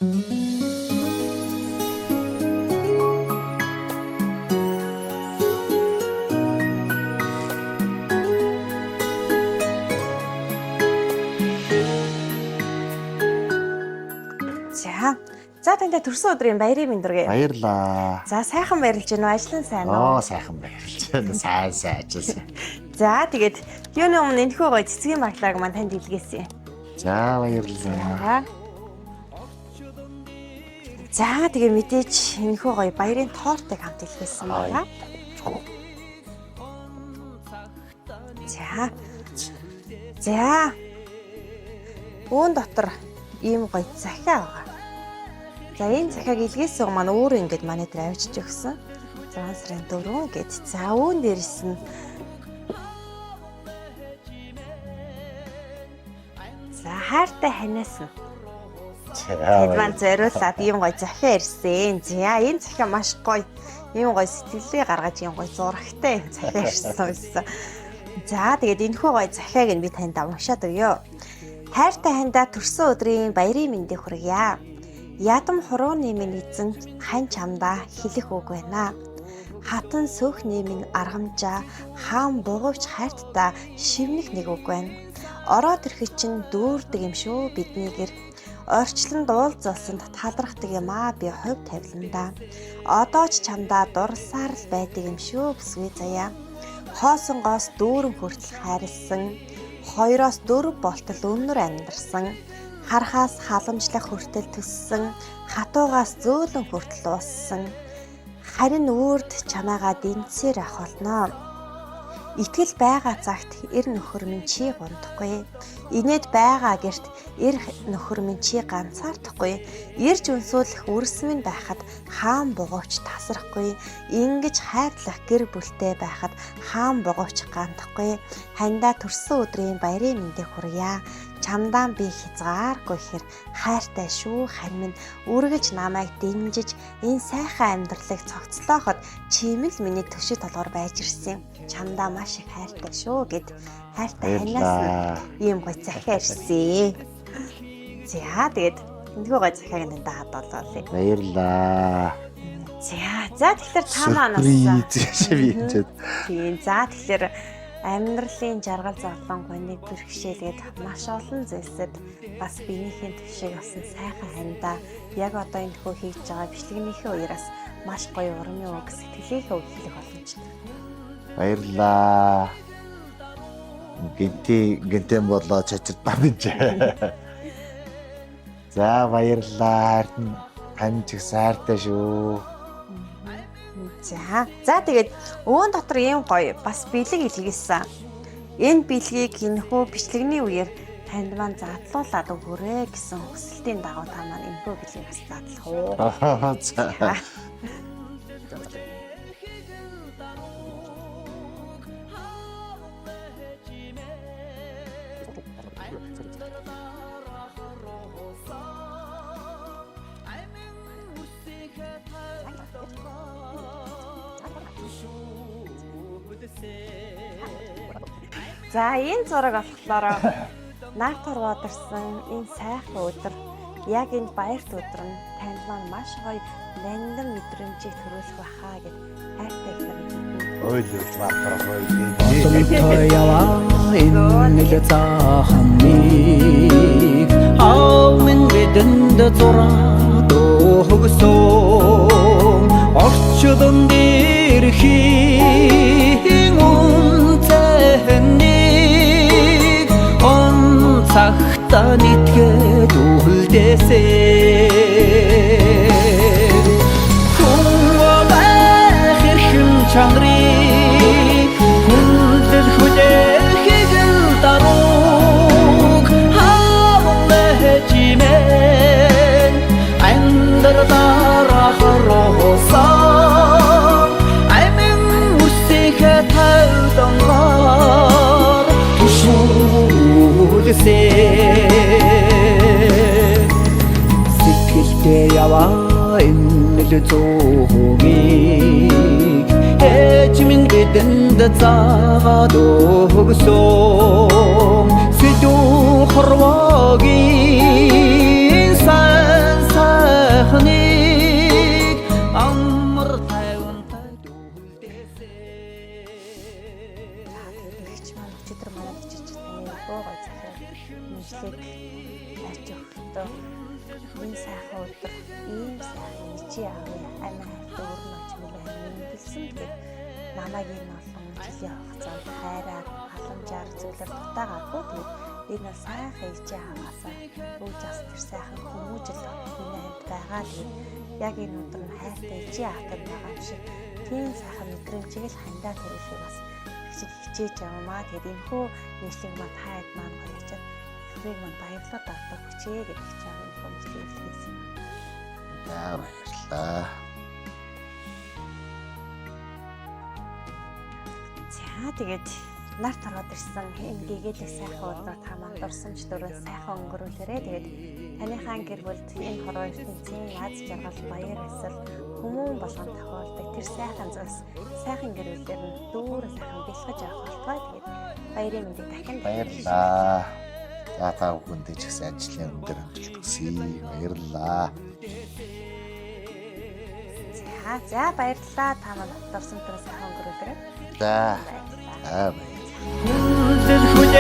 За. За тантай төрсөн өдрийн баярын мэнд хүргэе. Баярлаа. За сайхан баярлж байна уу? Ажил нь сайн уу? Оо, сайхан баярлж байна. Сайн сайн ажилласан. За тэгээд юуны өмнө энэхүү гоё цэцгийн баглааг маань танд илгээсэн. За, баярлалаа. За. За тэгээ мэдээж энэхүү гоё баярын тортыг хамт илгээсэн байна. За. За. Үүн дотор ийм гоё захиа байгаа. За энэ захиаг илгээсэн хүн маань өөрөө ингэж манай дээр авчиж өгсөн. 6 сарын 4 гэд. За үүн дээрс нь за хайртай ханаас нь За, Тэд маань зориулаад ийм гоё захиа ирсэн. За энэ захиа маш гоё. Ийм гоё сэтгэлээ гаргаж ийм гоё зурагтай юм захиа ирсэн байсан. За тэгээд энэхүү гоё захиаг нь би танд уншаад өгье. Хайртай хандаа төрсөн өдрийн баярын мэндийг хүргье. Ядам хурууны минь эзэн хань чамдаа хэлэх үг байна. Хатан сөөхний минь аргамжаа хаан бугуйч хайртдаа шивнэх нэг үг байна. Ороо төрхөж чинь дүүрдэг юм шүү бидний гэр. Орчлон дуулзалсанд талархдаг юм аа би хувь тавиландаа. Одоо ч чамдаа дурласаар л байдаг юм шүү бүсгүй заяа. Хоосонгоос дүүрэн хүртэл хайрлсан, хоёроос дөрв болтол өнөр амьдарсан, хархаас халамжлах хүртэл төссөн, хатуугаас зөөлөн хүртэл ууссан. Харин үрд чамаагаа дэнцээр авах болно. Итгэл байгаа цагт эр нөхөр минь чи гундахгүй. Инээд байгаа гэрт эр нөхөр минь чи ганцаардахгүй. Ирж үнсүүлэх үрс минь байхад хаан бугуйч тасрахгүй. Ингэж хайрлах гэр бүлтэй байхад хаан бугуйч гандахгүй. Хандаа төрсөн өдрийн баярын мэндийг хүргье. Чамдаа би хязгааргүй хэр хайртай шүү хань минь үргэлж намайг дэмжиж энэ сайхан амьдралыг цогцлооход чимэл миний төшөг толгоор байж ирсэн. Чамдаа маш их хайртай шүү гэд хайртай ханаас нь Баярлалаа. ийм гоё захиа ирсэн. За тэгээд энэхүү гоё захиаг нь танд хадгалаа. Баярлалаа. За за тэгэхээр та маань бас Сюрприз би энэ. Тийм. За тэгэхээр амьдралын жаргал зовлон гоныг бэрхшээлгээд маш олон зүйлсэд бас биенийхээ төвшиг авсан сайхан хандаа яг одоо энэ хөө хийж байгаа бичлэгнийхээ үеэс маш гоё урмын үг, сэтгэлийнхээ үг хэлэх боломжтой. Баярлалаа. Гинти гинтэн болоо чачирдаа гэж. За, баярлалаа. Хайртан тань ч гэсэн хайртай шүү. За. За тэгээд өвөн дотор ийм гоё бас бэлэг илгээсэн. Энэ бэлгийг энэхүү бичлэгний үеэр танд маань задлуулад өгөөрэй гэсэн хүсэлтийн дагуу та маань энэхүү бэлгийг бас задлах уу. За. За. За энэ зураг болохоор Наартор бодорсон энэ сайхан өдөр яг энэ баярт өдөр нь танд маань маш гоё нандин мэдрэмжийг төрүүлэх байхаа гэд хайртай ихнэр бидэнд Ойл баатар ойл. Боломтой яваа энэ л заахныг аав минь бидэнд зураад өгсөн орчлон дэрхийн үнцэнэг он цагта нийтгээд үлдээсэй. Хүн байх эрхэм чанарыг хүндлэл хүлээхийг л дарууг хаавна хэмээн амьдралаараа харуулсан амин үсэхэ тавдангаар түшүүлсэ. Сэтгэлдээ яваа энэ л зүүхийг ээж минь бидэнд заагаад өгсөн сэдв хорвогийн сан. өөртөө энэ сайхан өдөр ийм сайхан ичи аавын амин хайртай өрн оч мэлээ мэндэлсэн. Тэгээд намайг энэ олон жилийн хугацаанд хайраар, халамжаар, зүйлээр дутаагаагүй. Тэгээд энэ бол сайхан ичи ааваасаа өөж ас тэр сайхан хүмүүжил миний амьд байгаа. Тэгээд яг энэ өдөр нь хайртай ичи аавтай байгаа юм шиг тийм сайхан мэдрэмжийг л хандаа төрүүлэхийг бас хичээж явмаа. Тэгээд энэ хүү нийслэг маань та хэд маань гоё ячаад эхрийг маань баярлал дартаг хүчээ гэдэг чинь энэ хүү нийслэг хийсэн. За, баярлалаа. За, тэгээд нар торгоод ирсэн энэ гэгээлэг сайхан өдөр та маань дурсамж дөрөв сайхан өнгөрүүлээрэ. Тэгээд таныхаа гэр бүлд энэ хорвоо ертөнцийн аз жаргал, баяр баясгал хүмүүн болгон тохиолдог тэр сайхан зүйлс сайхан гэр бүлээр нь дүүрэн сайхан бэлгэж явах болтугай. Тэгээд баярын мэндийг дахин Баярлалаа. За, та бүхэндээ ч гэсэн ажлын өндөр амжилт хүсье. Баярлалаа. За, за, баярлалаа. Та маань дурсамж дөрөв сайхан өнгөрүүлээрэ. За. Баярлалаа. За, баярлалаа. Хүнлэл.